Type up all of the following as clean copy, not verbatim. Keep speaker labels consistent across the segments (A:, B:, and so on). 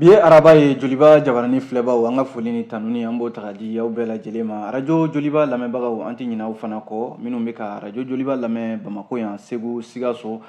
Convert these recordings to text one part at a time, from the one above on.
A: Bi ye araba ye. Joliba jabarani filɛbaw, an ka foli ni tanuni, an b'o ta ka di aw bɛɛ lajɛlen ma. Arajo Joliba lamɛnbagaw, an tɛ ɲinɛ aw fana kɔ, minnu bɛ ka arajo Joliba lamɛn Bamako yan, Segu, Sikaso,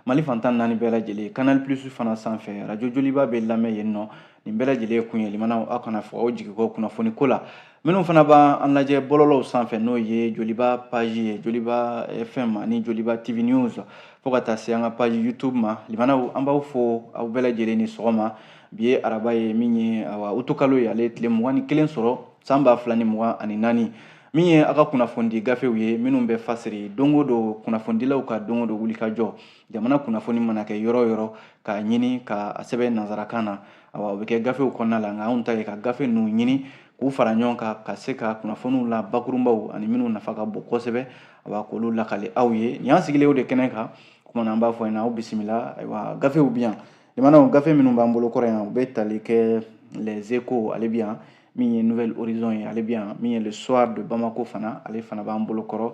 A: Mali fantan naani bɛɛ lajɛlen, Canal Plus fana sanfɛ, arajo Joliba bɛ lamɛn yen nɔ. Nin bɛɛ lajɛlen kun ye, limanaw, aw kana fɔ aw jigi kɔ kunnafoni ko la. Minnu fana b'an lajɛ bɔlɔlɔw sanfɛ, n'o ye Joliba page ye, Joliba FM ani Joliba TV News, fo ka taa se an ka page YouTube ma, limanaw, an b'aw fo, aw bɛɛ lajɛlen ni sɔgɔma. Bi ye araba ye, min ye awa utukalo ye, ale ye tile 21 sɔrɔ san 2024. Min ye aw ka kunnafonidi gafew ye, minnu bɛ fasiri don o don, kunnafonidilaw ka don o don wulikajɔ, jamana kunnafoni mana kɛ yɔrɔ o yɔrɔ, k'a ɲini ka a sɛbɛn nansarakan na, awa o bɛ kɛ gafew kɔnɔna la. Nka anw ta ye ka gafe ninnu ɲini k'u fara ɲɔgɔn kan, ka se ka kunnafoniw la bakurunbaw ani minnu nafa ka bon kosɛbɛ, awa k'olu lakale aw ye. Nin y'an sigilen o de kɛnɛ kan. O kumana an b'a fɔ ɲɛna, aw bisimila. Ayiwa, gafew bi yan, limanaw. Gafe minnu b'an bolo kɔrɔ yan, u bɛ tali kɛ Les Échos, ale bi yan, min ye Nouvel Horizon ye, ale bi yan, min ye Le Soir de Bamako fana, ale fana b'an bolo kɔrɔ.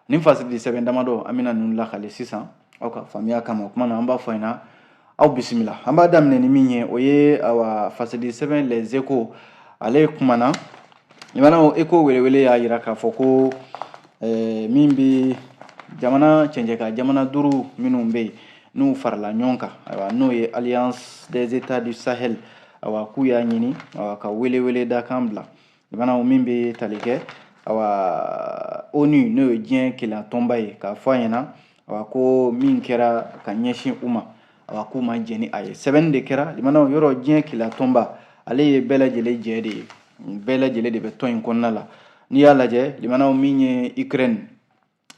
A: Nin fasiri sɛbɛn damadɔ, an bɛna ninnu lakale sisan aw ka faamuya kama. O kuma na, an b'a fɔ ɲɛna, aw bisimila. An b'a daminɛ ni min ye, o ye awa fasiri sɛbɛn Les Échos. Ale kumana, limanaw, Écho welewele y'a yira k'a fɔ ko min bɛ jamana cɛncɛka jamana duuru minnu bɛ yen n'u farala ɲɔgɔn kan, ayiwa n'o ye Alliance des États du Sahel, awa k'u y'a ɲini awa ka welewele dakan bila, limanaw, min bɛ tali kɛ awa ONU, n'o ye diɲɛ kelenya tɔnba ye, k'a fɔ a ɲɛna awa ko min kɛra ka ɲɛsin u ma, awa k'u ma jɛn ni a ye. Sɛbɛnni de kɛra, limanaw. Yɔrɔ diɲɛ kelenya tɔnba, ale ye bɛɛ lajɛlen jɛ de ye, bɛɛ lajɛlen de bɛ tɔn in kɔnɔna la. N'i y'a lajɛ, limanaw, min ye Ukraine,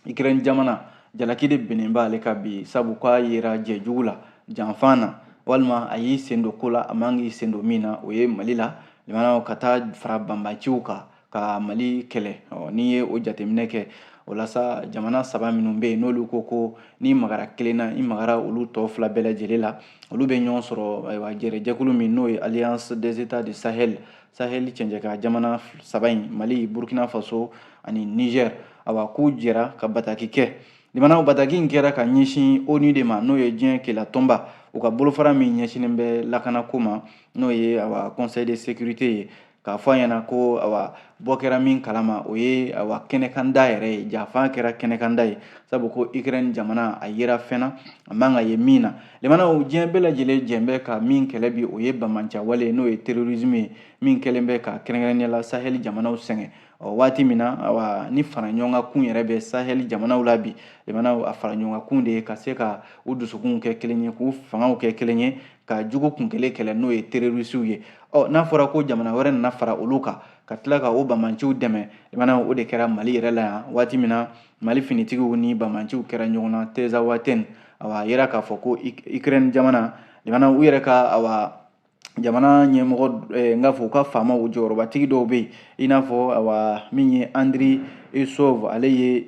A: Ukraine jamana jalaki de binnen b'ale ka bi, sabu k'a yera jɛjugu la, janfan na, walima a y'i sen don ko la a man k'i sen don min na, o ye Mali la, limanaw, ka taa fara banbanciw kan ka Mali kɛlɛ. N'i ye o jateminɛ kɛ, o la sa, jamana saba minnu bɛ yen, n'olu ko ko n'i magara kelen na, i magara olu tɔ fila bɛɛ lajɛlen la, olu bɛ ɲɔgɔn sɔrɔ ayiwa jɛrɛjɛkulu min n'o ye Alliance des États du Sahel, Sahel cɛncɛka jamana saba in, Mali, Burkina Faso ani Niger, awa k'u jɛra ka bataki kɛ. Limanaw, bataki in kɛra ka ɲɛsin ONU de ma, n'o ye diɲɛ kelenya tɔnba, u ka bolofara min ɲɛsinnen bɛ lakanako ma, n'o ye awa Conseil de sécurité ye, k'a fɔ a ɲɛna ko awa bɔ kɛra min kalama, o ye awa kɛnɛkanda yɛrɛ ye, janfa kɛra kɛnɛkanda ye, sabu ko Ukraine jamana a yera fɛn na a man ka ye min na. Limanaw, diɲɛ bɛɛ lajɛlen jɛn bɛ ka min kɛlɛ bi, o ye banbaanciya n'o ye terrorisme ye, min kɛlen bɛ ka kɛrɛnkɛrɛnnenya la Sahel jamanaw sɛgɛn. Ɔ waati min na, awa ni fara ɲɔgɔn kan kun yɛrɛ bɛ Sahel jamanaw la bi, limanaw, a fara ɲɔgɔn kan kun de ye ka se ka u dusukunw kɛ kelen ye, k'u fangaw kɛ kelen ye, ka jugu kun kelen kɛlɛ, n'o ye terroristew ye. Ɔ n'a fɔra ko jamana wɛrɛ nana fara olu kan ka tila ka o banbaanciw dɛmɛ, limanaw, o de kɛra Mali yɛrɛ la yan. Waati min na Mali finitigiw ni banbaanciw kɛra ɲɔgɔn na Tinzaouatène, awa a yera k'a fɔ ko Ukraine jamana, limanaw, u yɛrɛ ka awa jamana ɲɛmɔgɔ, n k'a fɔ u ka faamaw jɔyɔrɔbatigi dɔw bɛ yen, i n'a fɔ awa min ye Andriy Yusov, ale ye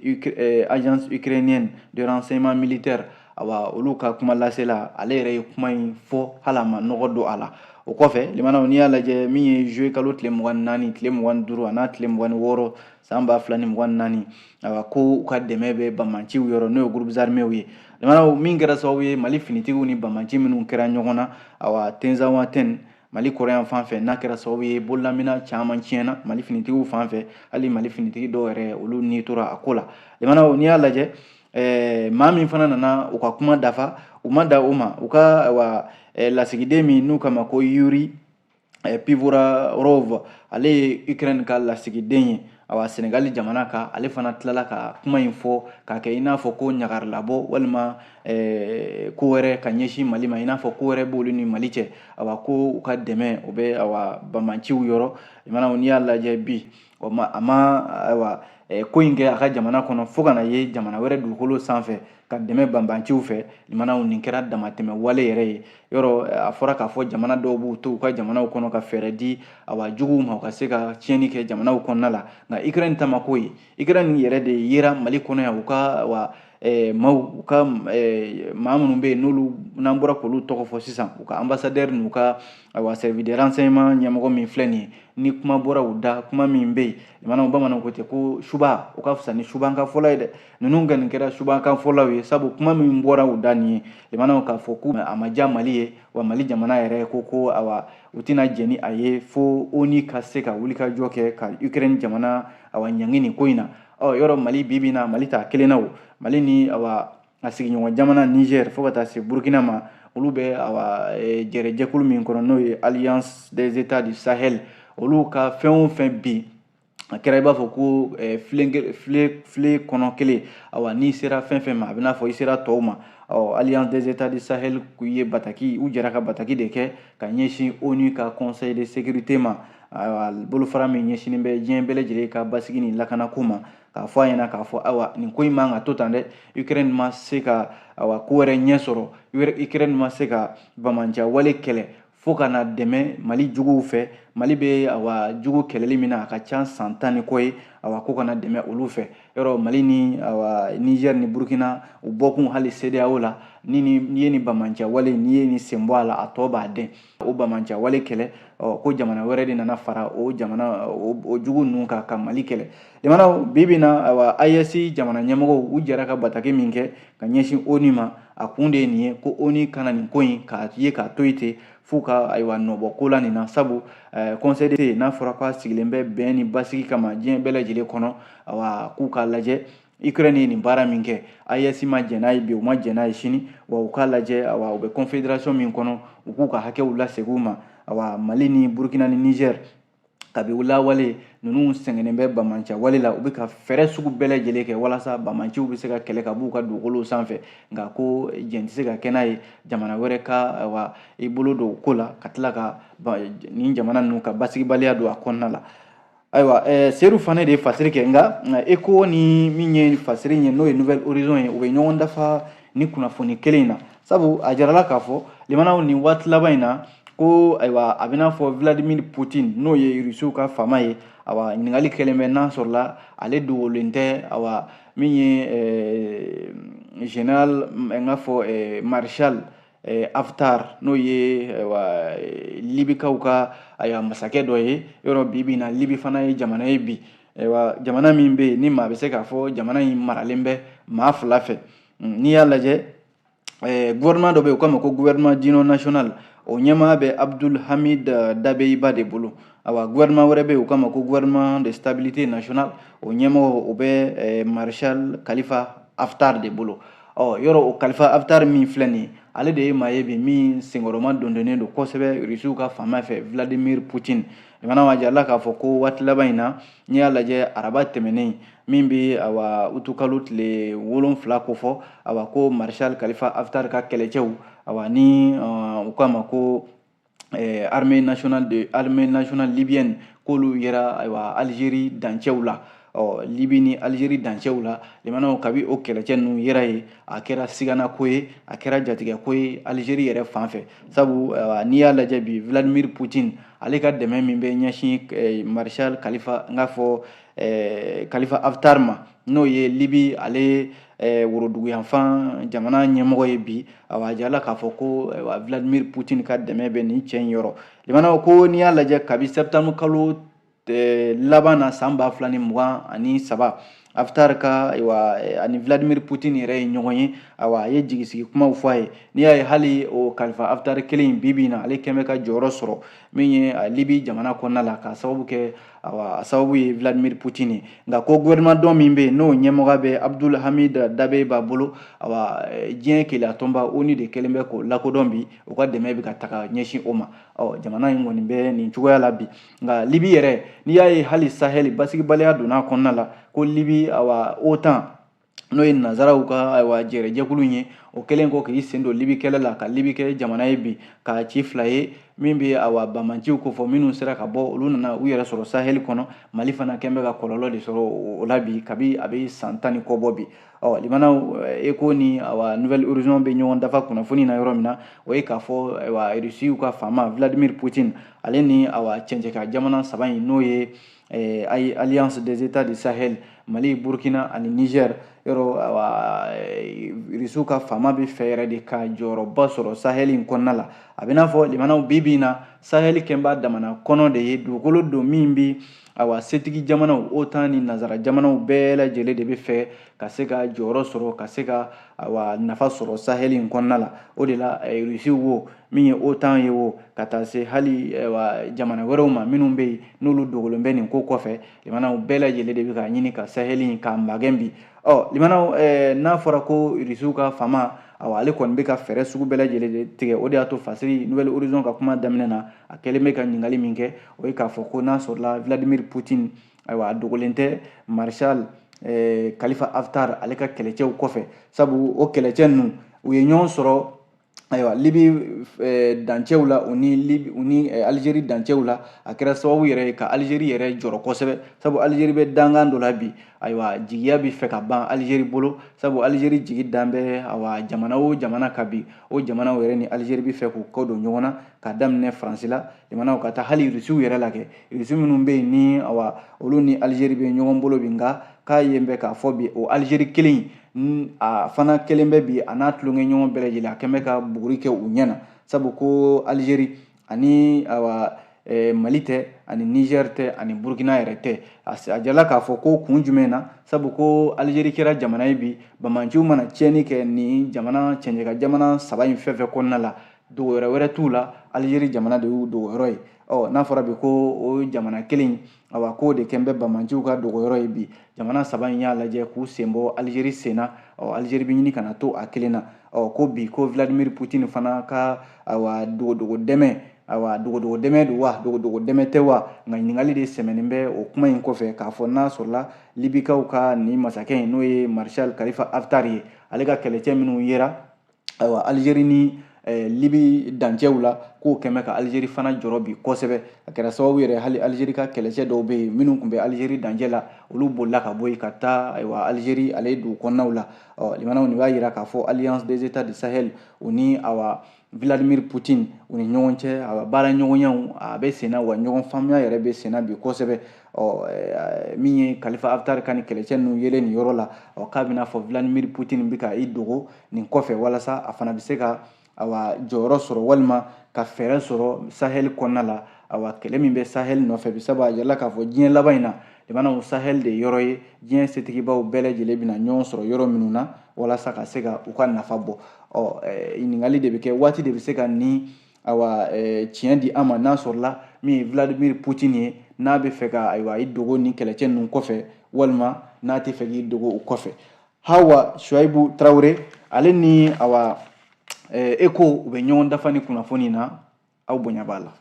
A: Agence ukrainienne de renseignement militaire, awa olu ka kuma lasela, ale yɛrɛ ye kuma in fɔ, hali a ma nɔgɔ don a la. O kɔfɛ, limanaw, n'i y'a lajɛ, min ye juillet kalo tile 24, tile 25 a n'a tile 26 san 2024, awa ko u ka dɛmɛ bɛ banbaanciw yɔrɔ, n'o ye groupes armés ye, limanaw, min kɛra sababu ye Mali finitigiw ni banbaanci minnu kɛra ɲɔgɔn na awa Tinzaouatène, Mali kɔrɔyan fan fɛ, n'a kɛra sababu ye bololamina caman tiɲɛna Mali finitigiw fan fɛ, hali Mali finitigi dɔw yɛrɛ, olu ni tora a ko la. Limanaw, n'i y'a lajɛ, maa min fana nana u ka kuma dafa, u ma da o ma, u ka wa lasigiden min n'u kama ko Yuri Pivovarov, ale ye Ukraine ka lasigiden ye awa Senegali jamana kan, ale fana tilala ka kuma in fɔ k'a kɛ i n'a fɔ ko ɲagarilabɔ walima ko wɛrɛ ka ɲɛsin Mali ma, i n'a fɔ ko wɛrɛ b'olu ni Mali cɛ, awa ko u ka dɛmɛ o bɛ awa banbaanciw yɔrɔ. Limanaw, n'i y'a lajɛ bi, o ma a ma ayiwa ko in kɛ a ka jamana kɔnɔ, fo ka na ye jamana wɛrɛ dugukolo sanfɛ ka dɛmɛ banbaanciw fɛ. Limanaw, nin kɛra damatɛmɛ wale yɛrɛ ye. Yɔrɔ a fɔra k'a fɔ jamana dɔw b'u to u ka jamanaw kɔnɔ ka fɛɛrɛ di awa juguw ma, u ka se ka tiɲɛni kɛ jamanaw kɔnɔna la, nka Ukraine ta ma k'o ye. Ukraine yɛrɛ de yera Mali kɔnɔ yan, u ka wa Maaw u ka maa minnu bɛ yen, n'olu n'an bɔra k'olu tɔgɔ fɔ sisan, u ka ambassadeur n'u ka ayiwa service de renseignement ɲɛmɔgɔ min filɛ nin ye, ni kuma bɔra u da, kuma min bɛ yen, limanaw, bamananw ko ten ko suba o ka fisa ni subankan fɔlɔ ye dɛ. Ninnu kɔni kɛra subankan fɔlaw ye, sabu kuma min bɔra u da nin ye, limanaw, k'a fɔ ko a ma diya Mali ye, wa Mali jamana yɛrɛ ko awa u tɛna jɛn ni a ye fo ONU ka se ka wulikajɔ kɛ ka Ukraine jamana awa ɲangi nin ko in na. Ɔ yɔrɔ Mali bi bi in na, Mali t'a kelen na o. Mali ni awa a sigiɲɔgɔn jamana Niger, fo ka taa se Burkina ma, olu bɛ awa jɛrɛjɛkulu min kɔnɔ, n'o ye Alliance des États du Sahel, olu ka fɛn o fɛn bi, a kɛra i b'a fɔ ko file kɔnɔ kelen. Awa n'i sera fɛn fɛn ma, a bɛ n'a fɔ i sera tɔw ma. Ɔ Alliance des États du Sahel ye bataki, u jɛra ka bataki de kɛ ka ɲɛsin ONU ka Conseil de sécurité ma, ayiwa bolofara min ɲɛsinnen bɛ diɲɛ bɛɛ lajɛlen ka basigi ni lakanako ma, k'a fɔ a ɲɛna k'a fɔ ayiwa nin ko in man ka to tan dɛ. Ukraine ma se ka awa ko wɛrɛ ɲɛ sɔrɔ, Ukraine ma se ka bamanciya wale kɛlɛ fo ka na dɛmɛ Mali juguw fɛ. Mali bɛ awa jugu kɛlɛli min na, a ka ca san 10 ni kɔ ye, awa ko kana dɛmɛ olu fɛ. Yɔrɔ Mali ni awa Niger ni Burkina, u bɔkun hali CEDEAO la, ni n'i ye nin bamanciya wale, n'i ye nin sen bɔ a la, a tɔ b'a dɛn o bamanciya wale kɛlɛ. Ɔ ko jamana wɛrɛ de nana fara o jamana o jugu ninnu kan ka Mali kɛlɛ. Jamanaw bi bi na, awa AES jamana ɲɛmɔgɔw, u jɛra ka bataki min kɛ ka ɲɛsin ONU ma, a kun de ye nin ye, ko ONU kana nin ko in k'a ye k'a to yen ten f'u ka ayiwa nɔbɔ ko la nin na, sabu conseil de n'a fɔra k'a sigilen bɛ bɛn ni basigi kama diɲɛ bɛɛ lajɛlen kɔnɔ, awa k'u k'a lajɛ Ukraine ye nin baara min kɛ, AES ma jɛn n'a ye bi, u ma jɛn n'a ye sini, wa u k'a lajɛ awa u bɛ confédération min kɔnɔ, u k'u ka hakɛw lasegin u ma. Awa Mali ni Burkina ni Niger, kabi lawale ninnu sɛgɛnnen bɛ bamanciya wale la, u bɛ ka fɛɛrɛ sugu bɛɛ lajɛlen kɛ walasa bamanciw bɛ se ka kɛlɛ ka b'u ka dugukolow sanfɛ. Nka ko jɛn tɛ se ka kɛ n'a ye jamana wɛrɛ ka awa i bolo don ko la ka tila ka nin jamana ninnu ka basigibaliya don a kɔnɔna la. Ayiwa, Seydou Fane de ye fasiri kɛ, nka Eco ni min ye fasiri ye, n'o ye Nouvel Horizon ye, u bɛ ɲɔgɔn dafa ni kunnafoni kelen in na, sabu a jirala k'a fɔ limanaw, nin waati laban in na, ko ayiwa a bɛna fɔ Vladimir Poutine, n'o ye Rusiw ka faama ye, awa ɲininkali kɛlen bɛ n'a sɔrɔla ale dogolen tɛ awa min ye général, n k'a fɔ maréchal Haftar, n'o ye ayiwa Libikaw ka ayiwa masakɛ dɔ ye. Yɔrɔ bi bi in na, Libi fana ye jamana ye bi, ayiwa jamana min bɛ yen ni maa bɛ se k'a fɔ jamana in maralen bɛ maa fila fɛ. N'i y'a lajɛ, gouvernement dɔ bɛ yen, u k'a ma ko gouvernement d'union nationale, o ɲɛmaa bɛ Abdul Hamid Dabeiba de bolo. Awa gouvernement wɛrɛ bɛ yen, u k'a ma ko gouvernement de stabilité nationale, o ɲɛmɔgɔ o bɛ maréchal Khalifa Haftar de bolo. Ɔ yɔrɔ o Khalifa Haftar min filɛ nin ye, ale de ye maa ye bi min senkɔrɔma dondonnen don kosɛbɛ Rusiw ka faama fɛ, Vladimir Poutine. Jamana a jirala k'a fɔ ko waati laban in na, n'i y'a lajɛ, araba tɛmɛnen min bɛ awa utukalo tile 7 ko fɔ, awa ko maréchal Khalifa Haftar ka kɛlɛcɛw, awa ni u k'a ma ko armée nationale libyenne, k'olu yera ayiwa Algérie dancɛw la. Ɔ Libi ni Algérie dancɛw la, limanaw, kabi o kɛlɛcɛ ninnu yera ye, a kɛra siganako ye, a kɛra jatigɛko ye Algérie yɛrɛ fan fɛ, sabu n'i y'a lajɛ bi, Vladimir Poutine ale ka dɛmɛ min bɛ ɲɛsin maréchal Khalifa, n k'a fɔ Khalifa Haftar ma, n'o ye Libi ale woroduguyanfan jamana ɲɛmɔgɔ ye bi, awa a jirala k'a fɔ ko Vladimir Poutine ka dɛmɛ bɛ nin cɛ in yɔrɔ. Limanaw, ko n'i y'a lajɛ, kabi septembre kalo laban na san 2023, Haftar ka ayiwa ani Vladimir Poutine yɛrɛ ye ɲɔgɔn ye, ayiwa a ye jigisigi kumaw fɔ a ye. N'i y'a ye, hali o Khalifa Haftar kelen in, bi bi in na, ale kɛn bɛ ka jɔyɔrɔ sɔrɔ min ye Libi jamana kɔnɔna la, k'a sababu kɛ awa a sababu ye Vladimir Poutine ye. Nka ko gouvernement dɔ min bɛ yen, n'o ɲɛmɔgɔ bɛ Abdul Hamid Dabeiba bolo, awa diɲɛ keleya tɔnba ONU de kɛlen bɛ k'o lakodɔn bi, u ka dɛmɛ bɛ ka taga ɲɛsin o ma. Ɔ jamana in kɔni bɛ nin cogoya la bi. Nka Libi yɛrɛ, n'i y'a ye hali Sahel basigibaliya donna a kɔnɔna la, ko Libi awa OTAN, n'o ye nanzaraw ka ayiwa jɛrɛjɛkulu ye, o kɛlen kɔ k'i sen don Libi kɛlɛ la ka Libi kɛ jamana ye bi k'a ci fila ye, min bɛ awa bamanciw kofɔ, minnu sera ka bɔ, olu nana u yɛrɛ sɔrɔ Sahel kɔnɔ. Mali fana kɛn bɛ ka kɔlɔlɔ de sɔrɔ o la bi, kabi a bɛ san 10 ni kɔ bɔ bi. Ɔ limanaw, Eco ni awa Nouvel Horizon bɛ ɲɔgɔn dafa kunnafoni na yɔrɔ min na, o ye k'a fɔ ayiwa Rusiw ka faama Vladimir Poutine, ale ni awa cɛncɛnka jamana saba in, n'o ye Alliance des États du Sahel, Mali, Burkina ani Niger. Yɔrɔ awa, Irisiw ka faama bɛ fɛ yɛrɛ de ka jɔyɔrɔba sɔrɔ Sahel in kɔnɔna la. A bɛ n'a fɔ limanaw, bi bi in na Sahel kɛn b'a damana kɔnɔ de ye, dugukolo don min bi awa setigi jamanaw, OTAN ni nazara jamanaw bɛɛ lajɛlen de bɛ fɛ ka se ka jɔyɔrɔ sɔrɔ, ka se ka awa nafa sɔrɔ Sahel in kɔnɔna la. O de la Irisiw wo, min ye OTAN ye wo, ka taa se hali awa jamana wɛrɛw ma minnu bɛ yen n'olu dogolen bɛ nin ko kɔfɛ, limanaw bɛɛ lajɛlen de bɛ ka ɲini ka Sahel in k'a magɛn bi. Ɔ limanaw, n'a fɔra ko Irisiw ka faama, awa ale kɔni bɛ ka fɛɛrɛ sugu bɛɛ lajɛlen de tigɛ. O de y'a to Fasiri Nouvel Horizon ka kuma daminɛ na, a kɛlen bɛ ka ɲininkali min kɛ, o ye k'a fɔ ko n'a sɔrɔla Vladimir Poutine, ayiwa a dogolen tɛ Marshal Khalifa Haftar ale ka kɛlɛcɛw kɔfɛ, sabu o kɛlɛcɛ ninnu u ye ɲɔgɔn sɔrɔ ayiwa Libi dancɛw la, u ni Libi, u ni Algérie dancɛw la. A kɛra sababu yɛrɛ ye ka Algérie yɛrɛ jɔrɔ kosɛbɛ, sabu Algérie bɛ dankan dɔ la bi. Ayiwa jigiya bɛ fɛ ka ban Algérie bolo, sabu Algérie jigi dan bɛ awa jamana o jamana ka bi, o jamanaw yɛrɛ ni Algérie bɛ fɛ k'u kɔ don ɲɔgɔn na, ka daminɛ Faransi la, jamanaw ka taa hali Rusiw yɛrɛ la kɛ. Rusi minnu bɛ yen ni awa olu ni Algérie bɛ ɲɔgɔn bolo bi, nka k'a ye bɛ k'a fɔ bi o Algérie kelen in a fana kelen bɛ bi, a n'a tulonkɛ ɲɔgɔn bɛɛ lajɛlen, a kɛn bɛ ka buguri kɛ u ɲɛ na, sabu ko Algérie ani awa Mali tɛ, ani Niger tɛ, ani Burkina yɛrɛ tɛ. A jala k'a fɔ ko kun jumɛn na, sabu ko Algérie kɛra jamana ye bi, bamanciw mana tiɲɛni kɛ nin jamana cɛncɛnka jamana saba in fɛn fɛn kɔnɔna la, dogoyɔrɔ wɛrɛ t'u la, Algérie jamana de y'u dogoyɔrɔ ye. Ɔ n'a fɔra bi ko o jamana kelen, awa k'o de kɛn bɛ bamanciw ka dogoyɔrɔ ye bi, jamana saba in y'a lajɛ k'u sen bɔ Algérie sen na. Ɔ Algérie bɛ ɲini ka na to a kelen na. Ɔ ko bi ko Vladimir Poutine fana ka awa dogodogo dɛmɛ, awa dogodogo dɛmɛ don wa, dogodogo dɛmɛ tɛ wa, nka ɲininkali de sɛmɛnen bɛ o kuma in kɔfɛ, k'a fɔ n'a sɔrɔla Libikaw ka nin masakɛ in, n'o ye Marshal Khalifa Haftar ye, ale ka kɛlɛcɛ minnu yera ayiwa Algérie ni Libi dancɛw la, k'o kɛn bɛ ka Algérie fana jɔrɔ bi kosɛbɛ. A kɛra sababu yɛrɛ hali Algérie ka kɛlɛcɛ dɔw bɛ yen minnu tun bɛ Algérie dancɛ la, olu bolila ka bɔ yen ka taa ayiwa Algérie ale dugu kɔnɔnaw la. Ɔ limanaw, nin b'a yira k'a fɔ Alliance des États du Sahel, u ni awa Vladimir Poutine u ni ɲɔgɔn cɛ, awa baara ɲɔgɔnyaw a bɛ senna, wa ɲɔgɔn faamuya yɛrɛ bɛ senna bi kosɛbɛ. Ɔ min ye Khalifa Haftar ka nin kɛlɛcɛ ninnu yelen nin yɔrɔ la, ɔ k'a bɛna fɔ Vladimir Poutine bɛ ka i dogo nin kɔfɛ walasa a fana bɛ se ka awa jɔyɔrɔ sɔrɔ walima ka fɛɛrɛ sɔrɔ Sahel kɔnɔna la, awa kɛlɛ min bɛ Sahel nɔfɛ bi, sabu a yirala k'a fɔ diɲɛ laban in na, limanaw, Sahel de yɔrɔ ye diɲɛ setigibaw bɛɛ lajɛlen bɛna ɲɔgɔn sɔrɔ yɔrɔ minnu na walasa ka se ka u ka nafa bɔ. Ɔ ɲininkali de bɛ kɛ, waati de bɛ se ka nin awa tiɲɛ di an ma, n'a sɔrɔla min ye Vladimir Poutine ye, n'a bɛ fɛ ka ayiwa i dogo nin kɛlɛcɛ ninnu kɔfɛ, walima n'a tɛ fɛ k'i dogo o kɔfɛ. Hawa Shuaibu Traoré ale ni awa Eko u bɛ ɲɔgɔn dafa ni kunnafoni na, aw bonya b'a la.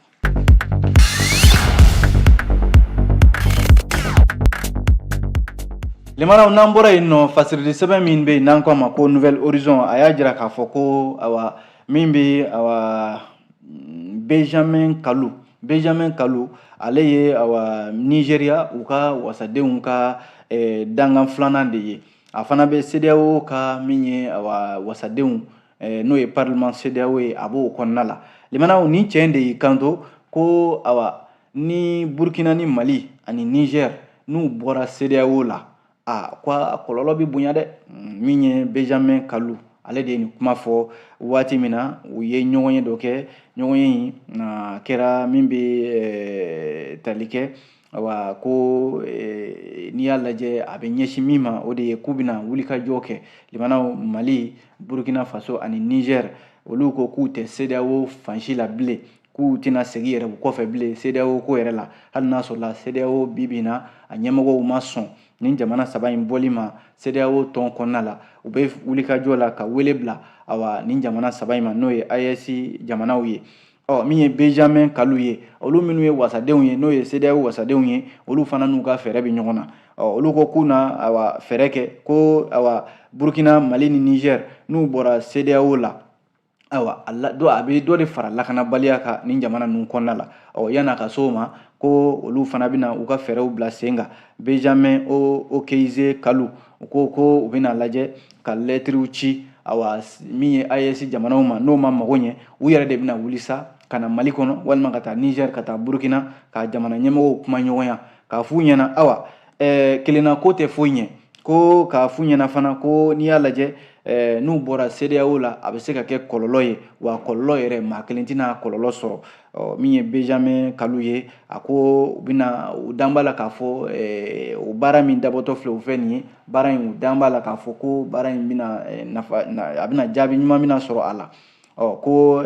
A: Limanaw, n'an bɔra yen nɔ, fasirili sɛbɛn min bɛ yen n'an ko a ma ko Nouvel Horizon, a y'a jira k'a fɔ ko awa min bɛ awa Benjamin Kalu, Benjamin Kalu ale ye awa Nigeria u ka wasadenw ka dankan filanan de ye. A fana bɛ CEDEAO ka min ye awa wasadenw n'o ye parlement CEDEAO ye, a b'o kɔnɔna la. Limanaw, nin cɛ in de y'i kanto ko awa ni Burkina ni Mali ani Niger n'u bɔra CEDEAO la, a ko a kɔlɔlɔ bɛ bonya dɛ. Min ye Benjamin Kalu, ale de ye nin kuma fɔ waati min na u ye ɲɔgɔnye dɔ kɛ. Ɲɔgɔnye in a kɛra min bɛ tali kɛ awa ko n'i y'a lajɛ a bɛ ɲɛsin min ma, o de ye k'u bɛna wulikajɔ kɛ. Limanaw, Mali, Burkina Faso ani Niger, olu ko k'u tɛ CEDEAO fan si la bilen, k'u tɛna segin yɛrɛ u kɔfɛ bilen CEDEAO ko yɛrɛ la, hali n'a sɔrɔla CEDEAO bi bi in na a ɲɛmɔgɔw ma sɔn nin jamana saba in bɔli ma CEDEAO tɔn kɔnɔna la. U bɛ wulikajɔ la ka wele bila awa nin jamana saba in ma, n'o ye AES jamanaw ye. Ɔ min ye Benjamin Kalu ye, olu minnu ye wasadenw ye, n'o ye CEDEAO wasadenw ye, olu fana n'u ka fɛɛrɛ bɛ ɲɔgɔn na. Ɔ olu ko k'u na awa fɛɛrɛ kɛ ko awa Burkina, Mali ni Niger n'u bɔra CEDEAO la, ayiwa a bɛ dɔ de fara lakanabaliya kan nin jamana ninnu kɔnɔna la. Ɔ yan'a ka s'o ma, ko olu fana bɛna u ka fɛɛrɛw bila sen kan. Benjamin Okeize Kalu, u ko ko u bɛna lajɛ ka lɛtiriw ci awa min ye AES jamanaw ma, n'o ma mago ɲɛ, u yɛrɛ de bɛna wuli sa ka na Mali kɔnɔ walima ka taa Niger, ka taa Burkina, ka jamana ɲɛmɔgɔw kuma ɲɔgɔnya. K'a f'u ɲɛna, awa, kelenna ko tɛ foyi ɲɛ. Ko k'a f'u ɲɛna fana ko n'i y'a lajɛ, n'u bɔra CEDEAO la, a bɛ se ka kɛ kɔlɔlɔ ye, wa kɔlɔlɔ yɛrɛ, maa kelen tɛna kɔlɔlɔ sɔrɔ. Min ye Benjamin Kalu ye, a ko u bɛna u dan b'a la k'a fɔ o baara min dabɔtɔ filɛ o fɛ nin ye, baara in, u dan b'a la k'a fɔ ko baara in bɛna nafa, a bɛna jaabi ɲuman bɛna sɔrɔ a la. Ɔ ko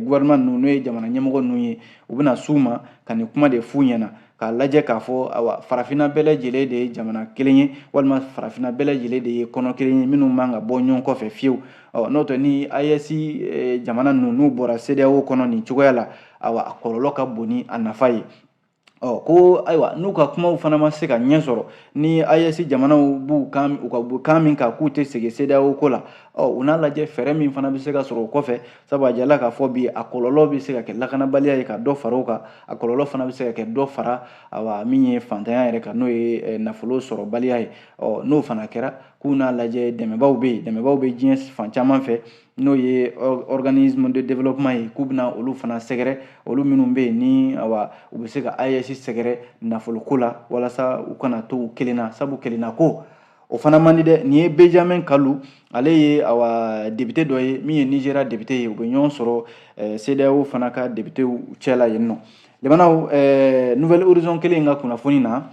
A: gouvernement ninnu, n'o ye jamana ɲɛmɔgɔ ninnu ye, u bɛna s'u ma ka nin kuma de f'u ɲɛna, k'a lajɛ k'a fɔ, awa, farafinna bɛɛ lajɛlen de ye jamana kelen ye, walima farafinna bɛɛ lajɛlen de ye kɔnɔ kelen ye, minnu man ka bɔ ɲɔgɔn kɔfɛ fiyewu. Ɔ n'o tɛ, ni AES jamana ninnu, n'u bɔra CEDEAO kɔnɔ nin cogoya la, awa, a kɔlɔlɔ ka bon ni a nafa ye. Ɔ ko ayiwa, n'u ka kumaw fana ma se ka ɲɛ sɔrɔ, ni AES jamanaw b'u kan, u ka kan min kan k'u tɛ segin CEDEAO ko la, ɔ u n'a lajɛ fɛɛrɛ min fana bɛ se ka sɔrɔ o kɔfɛ. Sabu a jala k'a fɔ bi, a kɔlɔlɔ bɛ se ka kɛ lakanabaliya ye ka dɔ fara o kan, a kɔlɔlɔ fana bɛ se ka kɛ dɔ fara, awa, min ye fantanya yɛrɛ kan, n'o ye nafolo sɔrɔbaliya ye. Ɔ n'o fana kɛra, k'u n'a lajɛ, dɛmɛbaw bɛ yen, dɛmɛbaw bɛ diɲɛ fan caman fɛ, n'o ye organisme de développement ye, k'u bɛna olu fana sɛgɛrɛ, olu minnu bɛ yen ni, awa, u bɛ se ka AES sɛgɛrɛ nafoloko la, walasa u kana to u kelen na, sabu kelenna ko o fana man di dɛ. Nin ye Benjamin Kalu, ale ye, awa, député dɔ ye min ye Nigéria député ye. U bɛ ɲɔgɔn sɔrɔ CEDEAO fana ka députéw cɛ la yen nɔ. Jamanaw, Nouvel Horizon kelen in ka kunnafoni na,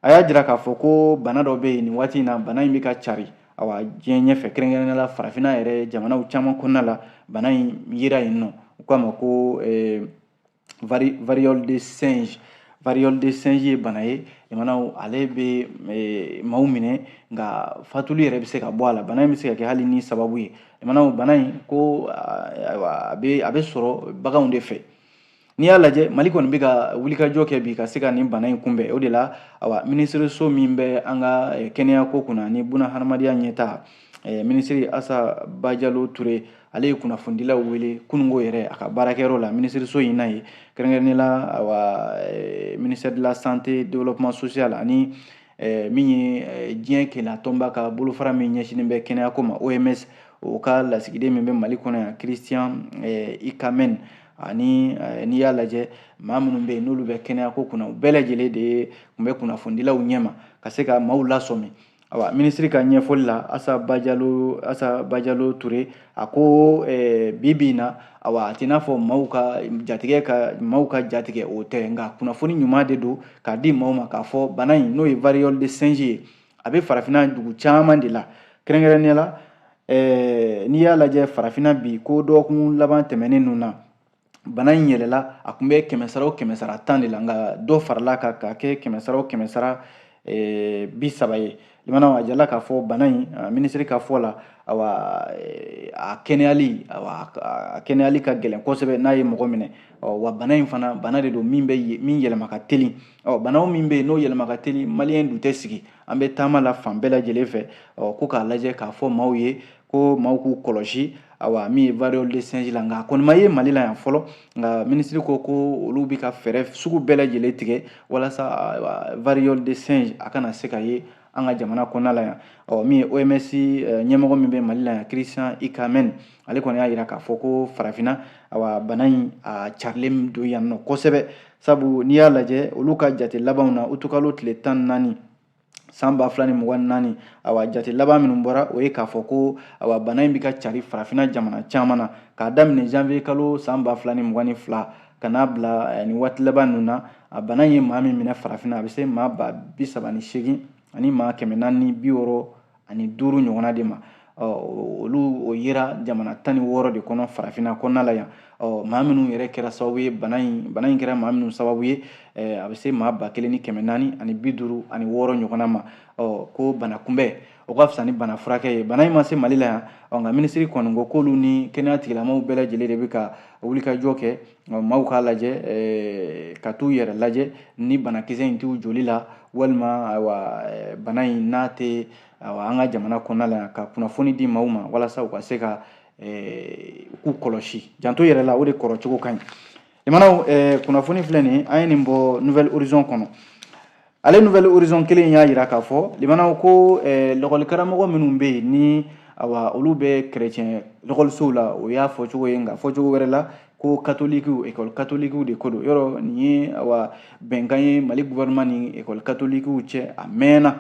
A: a y'a jira k'a fɔ ko bana dɔ bɛ yen nin waati in na, bana in bɛ ka cari, awa, diɲɛ ɲɛfɛ, kɛrɛnkɛrɛnnenya la farafinna yɛrɛ jamanaw caman kɔnɔna la. Bana in yera yen nɔ, u k'a ma ko variole de singe. Variole de singe ye bana ye, jamanaw, ale bɛ maaw minɛ, nka fatuli yɛrɛ bɛ se ka bɔ a la. Bana in bɛ se ka kɛ hali ni sababu ye. Jamanaw, bana in ko, ayiwa, a bɛ sɔrɔ baganw de fɛ. N'i y'a lajɛ, Mali kɔni bɛ ka wulikajɔ kɛ bi ka se ka nin bana in kunbɛn. O de la, awa, minisiriso min bɛ an ka kɛnɛyako kunna ni buna hadamadenya ɲɛta, minisiri Asa Bajalo Ture, ale ye kunnafonidilaw wele kununko yɛrɛ a ka baarakɛyɔrɔ la, minisiriso in na ye, kɛrɛnkɛrɛnnenya la, awa, ministère de la Santé, Développement social, ani min ye diɲɛ keleya tɔnba ka bolofara min ɲɛsinnen bɛ kɛnɛyako ma, OMS, o ka lasigiden min bɛ Mali kɔnɔ yan, Christian Ikamen, ani n'i y'a lajɛ, maa minnu bɛ yen n'olu bɛ kɛnɛyako kunna, u bɛɛ lajɛlen de tun bɛ kunnafonidilaw ɲɛma ka se ka maaw lasɔmi. Awa, minisiri ka ɲɛfɔli la, Asa Bajalo Ture, a ko bi bi in na, awa, a t'i n'a fɔ maaw ka jatigɛ ka maaw ka jatigɛ, o tɛ, nka kunnafoni ɲuman de don k'a di maaw ma, k'a fɔ bana in, n'o ye variole de singe ye, a bɛ farafinna dugu caman de la. Kɛrɛnkɛrɛnnenya la, n'i y'a lajɛ farafinna bi, ko dɔgɔkun laban tɛmɛnen ninnu na, bana in yɛlɛla. A tun bɛ kɛmɛ sara o kɛmɛ sara 10 de la, nka dɔ farala kan k'a kɛ kɛmɛ sara o kɛmɛ sara 30 ye. Limanaw, a jala k'a fɔ bana in, minisiri ka fɔ la, awa, a kɛnɛyali, awa, a kɛnɛyali ka gɛlɛn kosɛbɛ n'a ye mɔgɔ minɛ. Wa bana in fana, bana de don min bɛ min yɛlɛma ka teli. Ɔ bana min bɛ yen n'o yɛlɛma ka teli, Maliyɛn dun tɛ sigi, an bɛ taama la fan bɛɛ lajɛlen fɛ. Ɔ ko k'a lajɛ k'a fɔ maaw ye ko maaw k'u kɔlɔsi, awa, min ye variole de singe la. Nka a kɔni ma ye Mali la yan fɔlɔ, nka minisiri ko ko olu bɛ ka fɛɛrɛ sugu bɛɛ lajɛlen tigɛ walasa variole de singe a kana se ka ye an ka jamana kɔnɔna la yan. Ɔ min ye OMS ɲɛmɔgɔ min bɛ Mali la yan, Christian Ikamen, ale kɔni y'a jira k'a fɔ ko farafinna, awa, bana in a carilen don yan nɔ kosɛbɛ. Sabu n'i y'a lajɛ, olu ka jate labanw na, utukalo tile 14 san 2024, awa, jate laban minnu bɔra, o ye k'a fɔ ko, awa, bana in bɛ ka cari farafinna jamana caman na, k'a daminɛ janvier kalo san 2022 ka n'a bila nin waati laban ninnu na. A bana in ye maa min minɛ farafinna, a bɛ se maa 38 000 ani maa 465 ɲɔgɔnna de ma. Olu o yera jamana 16 de kɔnɔ farafinna kɔnɔna la yan. Ɔ maa minnu yɛrɛ kɛra sababu ye, bana in kɛra maa minnu sababu ye, a bɛ se maa 1456 ɲɔgɔnna ma. Ɔ ko bana kunbɛn, o ka fisa ni bana furakɛ ye. Bana in ma se Mali la yan. Ɔ nka minisiri kɔni ko k'olu ni kɛnɛya tigilamɔgɔw bɛɛ lajɛlen de bɛ ka wulikajɔ kɛ, maaw k'a lajɛ ka t'u yɛrɛ lajɛ ni banakisɛ in t'u joli la, walima, ayiwa, bana in n'a tɛ, ayiwa, an ka jamana kɔnɔna la yan, ka kunnafoni di maaw ma walasa u ka se ka u k'u kɔlɔsi, janto yɛrɛ la, o de kɔrɔ cogo ka ɲi. Limanaw, kunnafoni filɛ nin ye, an ye nin bɔ Nouvel Horizon kɔnɔ. Ale Nouvel Horizon kelen y'a jira k'a fɔ, limanaw, ko lɔkɔlikaramɔgɔ minnu bɛ yen ni, Awa, olu bɛ chrétien lɔkɔlisow la, o y'a fɔcogo ye. Nka fɔcogo wɛrɛ la, ko katolikiw, école katolikiw de ko don. Yɔrɔ nin ye, awa, bɛnkan ye Mali gouvernement ni école katolikiw cɛ. A mɛnna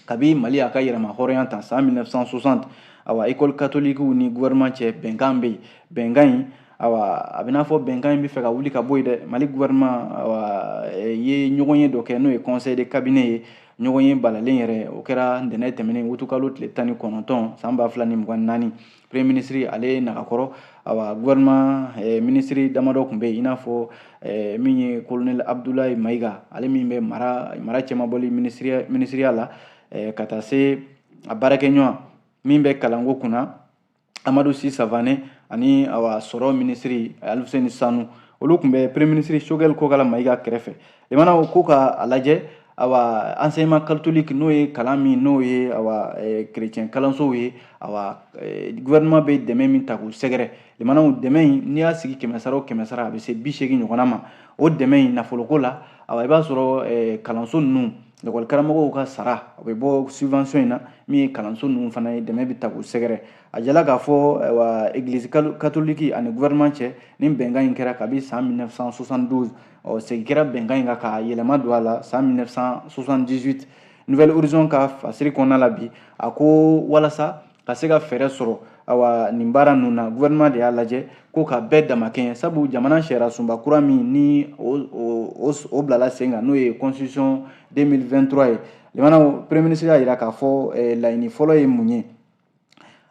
A: kabi Mali a ka yɛrɛma hɔrɔnya ta san 1960. Awa, école katolikiw ni gouvernement cɛ, bɛnkan bɛ yen. Bɛnkan in, awa, a bɛ n'a fɔ bɛnkan in bɛ fɛ ka wuli ka bɔ yen dɛ. Mali gouvernement, awa, ye ɲɔgɔn ye dɔ kɛ, n'o ye conseil de cabinet ye. Ɲɔgɔn ye balalen yɛrɛ, o kɛra ntɛnɛn tɛmɛnen, wutukalo tile 19, san 2024. Premier ministre ale nagakɔrɔ, awa, gouvernement ministre damadɔ tun bɛ yen, i n'a fɔ min ye colonel Abdoulaye Mayiga, ale min bɛ mara cɛmabɔli ministeriya la, ka taa se a baarakɛɲɔgɔn min bɛ kalanko kunna, Amadou Sy Savané, ani awa sɔrɔ ministre Alfousseyni Sanou. Olu tun bɛ premier ministre Choguel Kokalla Mayiga kɛrɛfɛ. Limanaw ko ka a lajɛ, awa, enseignement catholique, n'o ye kalan min n'o ye, awa, chrétien kalansow ye, awa, gouvernement bɛ dɛmɛ min ta k'u sɛgɛrɛ. Limanaw, dɛmɛ in, n'i y'a sigi kɛmɛ sara o kɛmɛ sara, a bɛ se 80 ɲɔgɔnna ma. O dɛmɛ in nafoloko la, awa, i b'a sɔrɔ kalanso ninnu lakɔli karamɔgɔw ka sara, o bɛ bɔ subvention in na. Min ye kalanso ninnu fana ye, dɛmɛ bɛ ta k'u sɛgɛrɛ. A jala k'a fɔ, ayiwa, église catholique ani gouvernement cɛ, ni bɛnkan in kɛra kabi san 1972. Ɔ, segin kɛra bɛnkan in kan ka yɛlɛma don a la san 1978. Nouvelle Horizon ka fasiri kɔnɔna la bi, a ko walasa ka se ka fɛɛrɛ sɔrɔ, awa, nin baara ninnu na, gouvernement de y'a lajɛ ko ka bɛɛ damakɛɲɛ, sabu jamana sariya sunba kura min ni o bilala sen kan, n'o ye constitution 2023 ye. Limanaw, premier ministre y'a jira k'a fɔ laɲini fɔlɔ ye mun ye?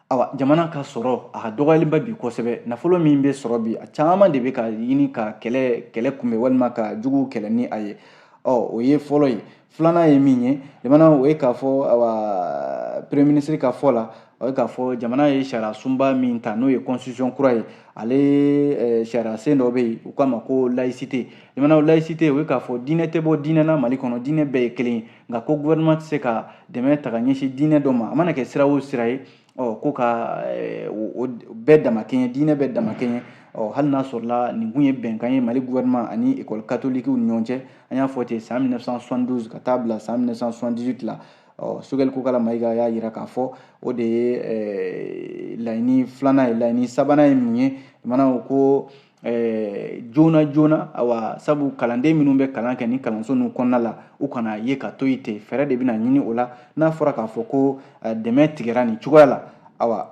A: Awa, jamana ka sɔrɔ, a ka dɔgɔyalenba bi kosɛbɛ. Nafolo min bɛ sɔrɔ bi, a caman de bɛ ka ɲini ka kɛlɛ kunbɛn walima ka jugu kɛlɛ ni a ye. Ɔ, o ye fɔlɔ ye. Filanan ye min ye, limanaw, o ye k'a fɔ, awa, premier ministre ka fɔ la, o ye k'a fɔ jamana ye sariya sunba min ta, n'o ye constitution kura ye, ale sariya sen dɔ bɛ yen, u k'a ma ko laïcité. Limanaw, laïcité, o ye k'a fɔ diinɛ tɛ bɔ diinɛ na Mali kɔnɔ, diinɛ bɛɛ ye kelen ye. Nka ko gouvernement tɛ se ka dɛmɛ ta ka ɲɛsin diinɛ dɔ ma, a mana kɛ sira o sira ye. Ɔ, ko ka o bɛɛ damakɛɲɛ, diinɛ bɛɛ damakɛɲɛ. Ɔ, hali n'a sɔrɔla nin kun ye bɛnkan ye Mali gouvernement ani école catholique ni ɲɔgɔn cɛ, an y'a fɔ ten, san 1972 ka taa bila san 1978 la. Ɔ, Choguel Kokalla Mayiga y'a jira k'a fɔ o de ye laɲini filanan ye. Laɲini sabanan ye mun ye? Maanaam ko joona joona, awa, sabu kalanden minnu bɛ kalan kɛ ni kalanso ninnu kɔnɔna la, u kana ye ka to yen ten. Fɛɛrɛ de bɛna ɲini o la. N'a fɔra k'a fɔ ko dɛmɛ tigɛra nin cogoya la, awa,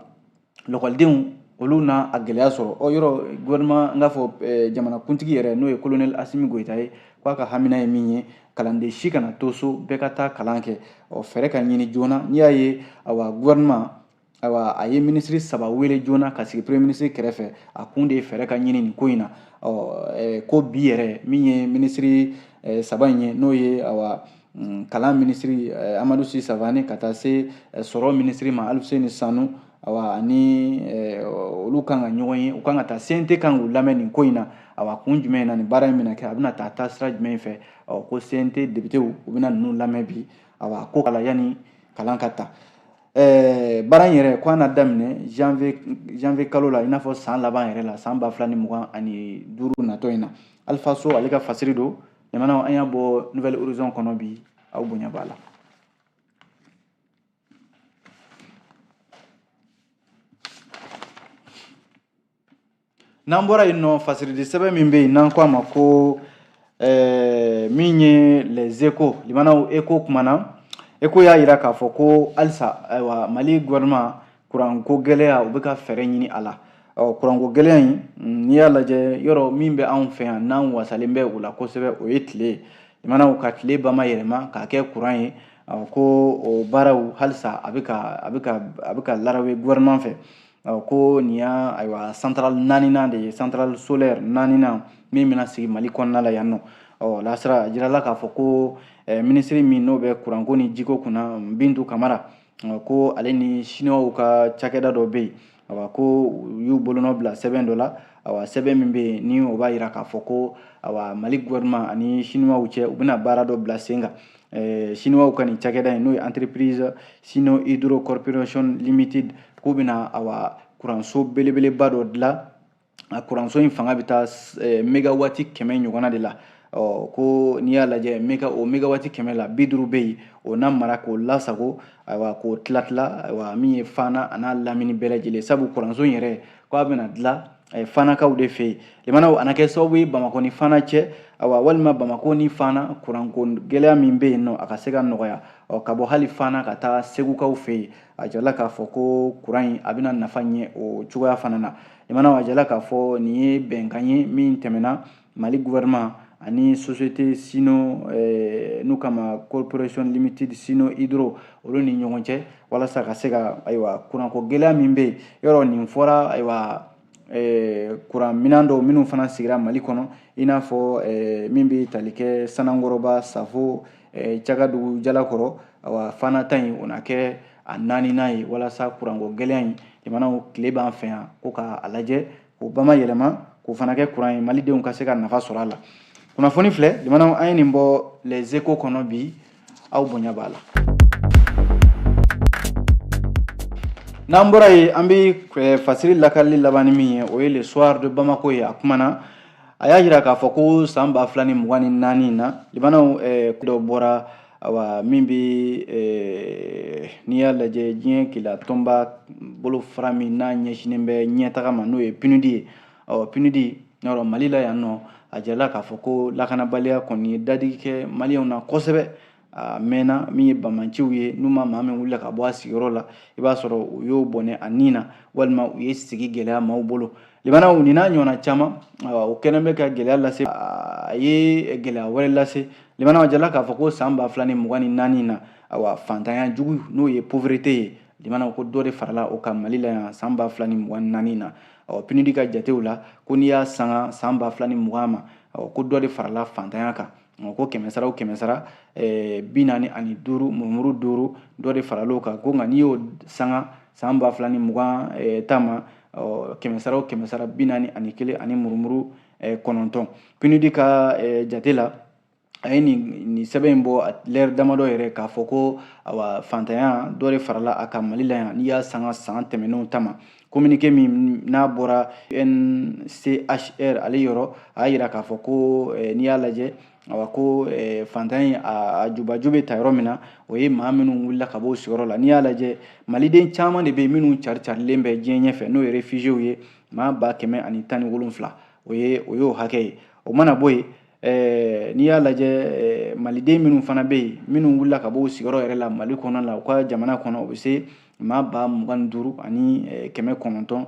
A: lɔkɔlidenw olu na a gɛlɛya sɔrɔ. Ɔ, yɔrɔ gouvernement, n k'a fɔ jamanakuntigi yɛrɛ, n'o ye colonel Assimi Goïta ye, k'a ka hamina ye min ye, kalanden si kana to so, bɛɛ ka taa kalan kɛ. Ɔ, fɛɛrɛ ka ɲini joona. N'i y'a ye, awa, gouvernement, ayiwa, a ye minisiri saba wele joona ka sigi premier ministre kɛrɛfɛ, a kun de ye fɛɛrɛ ka ɲini nin ko in na. Ɔ, ko bi yɛrɛ, min ye minisiri saba in ye, n'o ye, awa, kalan minisiri Amadou Sy Savané, ka taa se sɔrɔ minisiri ma, Alfousseyni Sanou, awa, ani olu kan ka ɲɔgɔn ye, u kan ka taa CNT kan k'u lamɛn nin ko in na. Awa, kun jumɛn na nin baara in bɛna kɛ, a bɛna taa taasira jumɛn fɛ? Ɔ, ko CNT députéw, u bɛna ninnu lamɛn bi. Awa, ko kala yanni kalan ka ta, baara in yɛrɛ ko an na daminɛ janvier kalo la, i n'a fɔ san laban yɛrɛ la, san 2025 natɔ in na. Alpha So ale ka fasiri don. Jamana, an y'a bɔ Nouvelle Horizon kɔnɔ bi, aw bonya b'a la. N'an bɔra yen nɔ, fasiridi sɛbɛn min bɛ yen n'an ko a ma ko min ye Les Échos, limanaw, Écho kumana. Écho y'a jira k'a fɔ ko halisa, ayiwa, Mali gouvernement, kuranko gɛlɛya, u bɛ ka fɛɛrɛ ɲini a la. Ɔ, kuranko gɛlɛya in, n'i y'a lajɛ, yɔrɔ min bɛ anw fɛ yan n'an wasalen bɛ o la kosɛbɛ, o ye tile ye. Limanaw, ka tile bama yɛlɛma k'a kɛ kuran ye, ko o baaraw halisa a bɛ ka larawe gouvernement fɛ. Ko nin y'a, ayiwa, centrale naaninan de ye, centrale solaire naaninan min bɛna sigi Mali kɔnɔna la yan nɔ. Ɔ, lasira a jirala k'a fɔ ko minisiri min n'o bɛ kuranko ni jiko kunna, Bintu Kamara, ko ale ni Siniwaw ka cakɛda dɔ bɛ yen, awa, ko u y'u bolonɔ bila sɛbɛn dɔ la. Awa, sɛbɛn min bɛ yen ni o b'a jira k'a fɔ ko, awa, Mali gouvernement ani Siniwaw cɛ, u bɛna baara dɔ bila sen kan. Siniwaw ka nin cakɛda in, n'o ye entreprise Sino Hydro Corporation Limited, k'u bɛna, awa, kuranso belebeleba dɔ dilan. A kuranso in fanga bɛ taa mégawati 100 ɲɔgɔnna de la. Ɔ ko n'i y'a lajɛ mega o mégawati 100 la 50 bɛ yen, o na mara k'o lasago, ayiwa k'o tila tila, ayiwa min ye Fana a n'a lamini bɛɛ lajɛlen, sabu kuranso in yɛrɛ ko a bɛna dilan Fanakaw de fɛ yen. Limanaw, a na kɛ sababu ye Bamakɔ ni Fana cɛ, awa walima Bamakɔ ni Fana kuranko gɛlɛya min bɛ yen nɔ, a ka se ka nɔgɔya. Ɔ ka bɔ hali Fana ka taa Segukaw fɛ yen, a jirala k'a fɔ ko kuran in a bɛna nafa ɲɛ o cogoya fana na. Limanaw, a jirala k'a fɔ nin ye bɛnkan ye min tɛmɛna Mali gouvernement ani société Sino n'u kama Corporation Limited Sino Hydro olu ni ɲɔgɔn cɛ, walasa ka se ka ayiwa kuranko gɛlɛya min bɛ yen yɔrɔ nin fɔra, ayiwa kuran minɛn dɔw minnu fana sigira Mali kɔnɔ, i n'a fɔ min bɛ tali kɛ Sanankɔrɔba, Safo, Cagadugu, Jalakɔrɔ, awa Fana ta in o na kɛ a naaninan ye, walasa kuranko gɛlɛya in jamanaw tile b'an fɛ yan ko k'a lajɛ k'o bama yɛlɛma k'o fana kɛ kuran ye, malidenw ka se ka nafa sɔrɔ a la. Kunnafoni filɛ jamanaw, an ye nin bɔ Les Échos kɔnɔ bi, aw bonya b'a la. N'an bɔra yen, an bɛ fasiri lakalili laban ni min ye, o ye Le Soir de Bamako ye. A kumana, a y'a jira k'a fɔ ko san 2024 na, limanaw, dɔ bɔra, awa min bɛ n'i y'a lajɛ diɲɛ keleya tɔnba bolofara min n'a ɲɛsinnen bɛ ɲɛtaga ma, n'o ye PNUD ye. Ɔ PNUD yɔrɔ Mali la yan nɔ, a jirala k'a fɔ ko lakanabaliya kɔni ye dadigi kɛ maliyɛnw na kosɛbɛ. A mɛnna min ye bamanciw ye, n'u ma maa min wulila ka bɔ a sigiyɔrɔ la, i b'a sɔrɔ u y'o bɔnɛ a nin na, walima u ye sigi gɛlɛya maaw bolo. Limanaw, nin n'a ɲɔgɔnna caman, o kɛlen bɛ ka gɛlɛya lase, a ye gɛlɛya wɛrɛ lase. Limanaw, a jirala k'a fɔ ko san 2024 na, awa fantanya jugu n'o ye pauvreté ye, limanaw, ko dɔ de farala o kan Mali la yan san 2024 na. Ɔ PNUD ka jatew la, ko n'i y'a sanga san 2020 ma, ɔ ko dɔ de farala fantanya kan, ko kɛmɛ sara o kɛmɛ sara 45 murumuru 5, dɔ de farala o kan. Ko nka n'i y'o sanga san 2020 ta ma, kɛmɛ sara o kɛmɛ sara 41 ani murumuru 9. PNUD ka jate la, a ye nin sɛbɛn in bɔ lɛri damadɔ yɛrɛ k'a fɔ ko awa fantanya dɔ de farala a kan Mali la yan n'i y'a sanga san tɛmɛnenw ta ma. Communiqué min n'a bɔra UNCHR ale yɔrɔ, a y'a jira k'a fɔ ko n'i y'a lajɛ, awa ko fantanya in a jubaju bɛ ta yɔrɔ min na, o ye maa minnu wulila ka bɔ u sigiyɔrɔ la. N'i y'a lajɛ, maliden caman de bɛ yen minnu cari carilen bɛ diɲɛ ɲɛfɛ, n'o ye réfugiés ye, maa 117,000, o ye o y'o hakɛ ye. O mana bɔ yen, n'i y'a lajɛ, maliden minnu fana bɛ yen minnu wulila ka bɔ u sigiyɔrɔ yɛrɛ la Mali kɔnɔ la, u ka jamana kɔnɔ, o bɛ se maa 25,900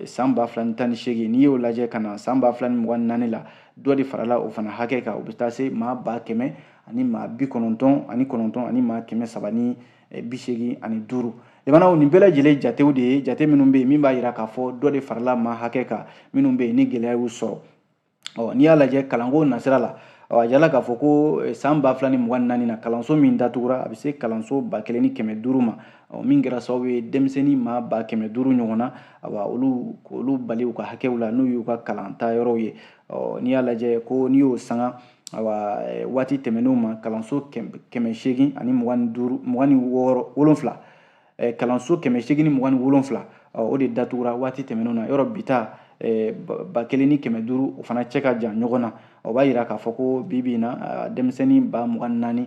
A: san 2018. N'i y'o lajɛ ka na san 2024 la, dɔ de farala o fana hakɛ kan, o bɛ taa se maa 199,385. Limanaw, nin bɛɛ lajɛlen jatew de ye, jate minnu bɛ yen min b'a jira k'a fɔ dɔ de farala maa hakɛ kan minnu bɛ yen ni gɛlɛya y'u sɔrɔ. Ɔ n'i y'a lajɛ kalanko nasira la, ɔ a jirala k'a fɔ ko san 2024 na, kalanso min datugura, a bɛ se kalanso 1500 ma, ɔ min kɛra sababu ye denmisɛnnin maa 500,000 ɲɔgɔn na, awa olu k'olu bali u ka hakɛw la, n'u y'u ka kalanta yɔrɔw ye. Ɔ n'i y'a lajɛ ko n'i y'o sanga, awa waati tɛmɛnenw ma, kalanso 825, 26 7, kalanso 827, o de datugura waati tɛmɛnenw na. Yɔrɔ bi ta 1500, o fana cɛ ka jan ɲɔgɔn na. O b'a jira k'a fɔ ko bi bi in na, denmisɛnnin 24,000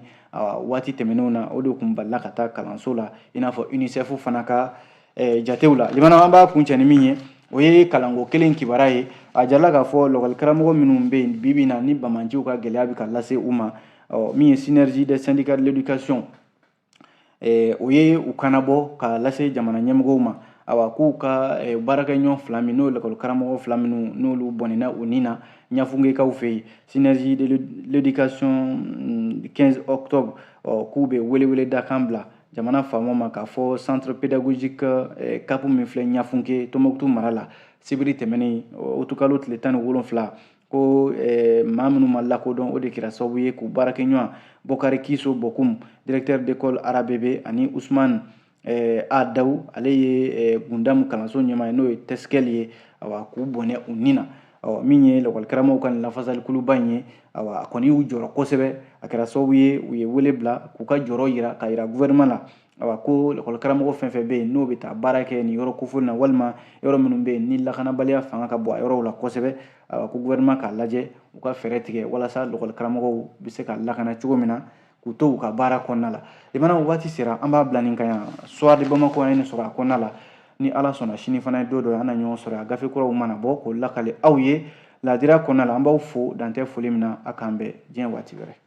A: waati tɛmɛnenw na, o de tun balila ka taa kalanso la, i n'a fɔ UNICEF fana ka jatew la. Limanaw, an b'a kuncɛ ni min ye, o ye kalanko kelen kibaruya ye. A jirala k'a fɔ lɔkɔlikaramɔgɔ minnu bɛ yen bi bi in na ni bamanciw ka gɛlɛya bɛ ka lase u ma, ɔ min ye Synergie des syndicats de l'éducation, o ye u kanabɔ ka lase jamana ɲɛmɔgɔw ma, awa k'u ka baarakɛɲɔgɔn fila min, n'o ye lɔkɔlikaramɔgɔ fila minnu n'olu bɔnɛna u ni na Ɲafungekaw fɛ yen, Synergie de l'éducation 15 octobre, ɔ k'u bɛ welewele dakan bila jamana faamaw ma k'a fɔ centre pédagogique CAP min filɛ Ɲafunke, Tɔnbukutu mara la, sibiri tɛmɛnen utukalo tile 17, ko maa minnu ma lakodɔn, o de kɛra sababu ye k'u baarakɛɲɔgɔn Bɔkari Kiso Bokum, directeur d'école Arabebe, ani Usman A Dawu, ale ye Gundamu kalanso ɲɛmaa ye, n'o ye Tɛsikɛli ye, awa k'u bɔnɛ u ni na. Ɔ min ye lɔkɔlikaramɔgɔw ka nin lafasalikuluba in ye, awa a kɔni y'u jɔrɔ kosɛbɛ. A kɛra sababu ye u ye wele bila k'u ka jɔrɔ yira, k'a yira gouvernement la. Awa, ko lakɔli karamɔgɔ fɛn fɛn bɛ yen, n'o bɛ taa baara kɛ nin yɔrɔ kofɔlen na, walima yɔrɔ minnu bɛ yen ni lakanabaliya fanga ka bon a yɔrɔw la kosɛbɛ, awa, ko gouvernement k'a lajɛ, u ka fɛɛrɛ tigɛ walasa lakɔli karamɔgɔw bɛ se ka lakana cogo min na k'u to u ka baara kɔnɔna la. Limana, waati sera, an b'a bila nin kan yan. Soir de Bamako, an ye nin sɔrɔ a kɔnɔna la. Ni Ala sɔnna, sini fana ye don dɔ ye, an na ɲɔgɔn sɔrɔ a gafe kuraw mana bɔ k'o lakale aw ye laadira kɔnɔna la. An b'aw fo dantɛ foli min na. A k'an bɛn diɲɛ waati wɛrɛ.